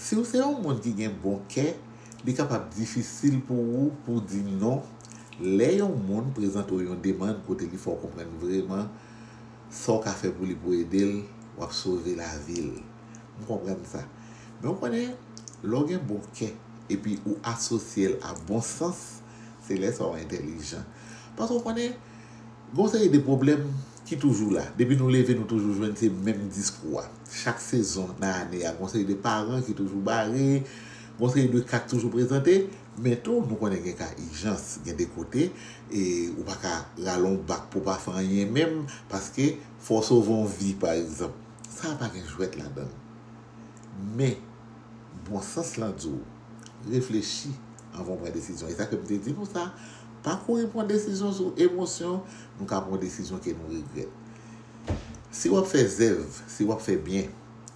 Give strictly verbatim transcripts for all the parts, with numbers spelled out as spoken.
Si w se yon moun ki gen bon kè, li kapab difisil pou ou pou di non lè yon moun prezante w yon demann kote li fè w konprann vreman sa w ka fè pou li pou ede l, w ap sove lavi l. M konprann sa. Men w konnen, lè w gen bon kè epi ou asosye l a bon sans, se lè sa w entèlijan. Paske w konnen, gen yon seri de pwoblèm ki toujou la. Depi nou leve, nou toujou jwenn se menm diskou a. Chak sezon nan ane a, gen yon seri de paran ki toujou bare, gen yon seri de ka k toujou prezante, men tou, nou konnen gen ka ijans, gen de kote, e ou pa ka rale yon bak pou w pa fè anyen menm, paske fò w sove yon vi, pa egzanp. Sa a pa gen jwèt ladan l. Men, bon sans lan di w, reflechi anvan w pran desizyon. E sa ke m te di nou sa, pa kouri pran desizyon sou emosyon, nou ka pran desizyon ke nou regrèt. Si w ap fè zèv, si w ap fè byen,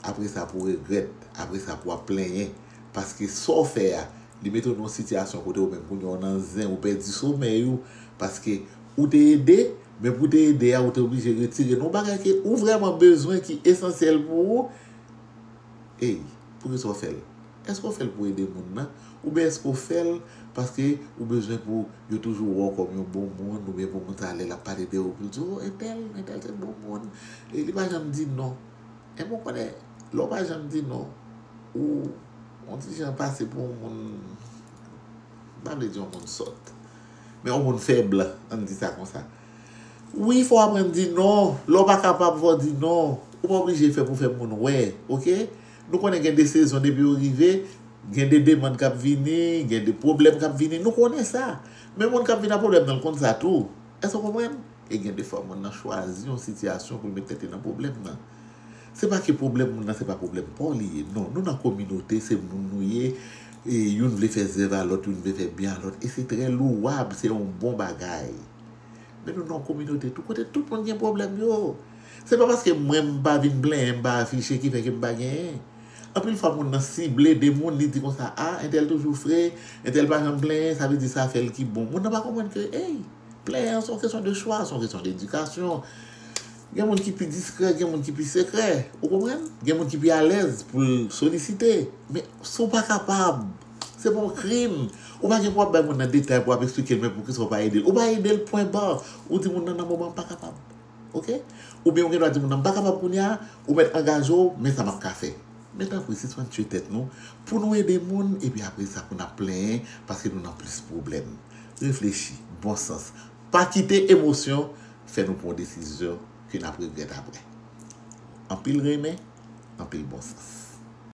apre sa pou w regrèt, apre sa pou w ap plenyen, paske sa w fè a, li mete w nan yon sitiyasyon kote ou menm kounye a w nan zen, ou pèdi somèy ou, paske ou te ede, men pou w te ede a, ou te oblije retire nan yon bagay ke ou vrèman bezwen, ki esansyèl pou ou. Ey, poukisa w fè l? Èske w fè l pou ede moun nan? Oubyen èske w fè l paske ou bezwen pou yo toujou wè w kòm yon bon moun, oubyen pou moun sa lè l ap pale de ou, pou l di, "O, entèl, entèl se bon moun. E li pa janm di non." Ebyen, w konnen, lè w pa janm di non, ou, on ti jan pase pou yon moun, m pa vle di yon moun sòt, men yon moun fèb, ann di sa konsa. Wi, fò w aprann di non. Lè w pa kapab, fò w di non. Ou pa oblije fè pou fè moun wè, oke? Nou konnen gen de sezon, depi yo rive, gen de demann k ap vini, gen de pwoblèm k ap vini. Nou konnen sa. Men moun k ap vin ak pwoblèm nan, l konn sa tou. Èske w konprann? E gen de fwa, moun nan chwazi yon sitiyasyon pou l met tèt li nan pwoblèm nan. Se pa ke pwoblèm moun nan, se pa pwoblèm pa w li ye. Non, nou nan kominote, se moun nou ye. E youn vle fè zèv a lòt, youn vle fè byen a lòt. E se trè louwab, se yon bon bagay. Men nou nan yon kominote tou kote tout moun gen pwoblèm yo. Se pa paske mwen m pa vin plenyen, m pa afiche ki fè ke m pa genyen. Anpil fwa moun nan sible de moun, li di konsa, "A, entèl toujou fre, entèl pa janm plenyen, sa vle di sa fè l ki bon." Moun nan pa konprann ke, ey, plenyen an se yon kesyon de chwa, se yon kesyon de edikasyon. Gen moun ki pi diskrè, gen moun ki pi sekrè. Ou konprann? Gen moun ki pi alèz pou l solisite. Men si w pa kapab, se pa yon krim. Ou pa gen pou w ap bay moun nan detay, pou w ap eksplike l, men poukisa w pa ede l. Ou pa ede l, pwen ba. Ou di moun nan nan moman m pa kapab. Oke? Oubyen ou gen dwa di moun nan, "M pa kapab kounye a," ou mèt angaje w, "Men sa m ap ka fè." Men tanpri, sispann tiye tèt nou pou nou ede moun, epi apre sa pou n ap plenyen paske nou nan plis pwoblèm. Reflechi, bon sans. Pa kite emosyon fè nou pran yon desizyon ke n ap regrèt apre. Anpil renmen, anpil bon sans.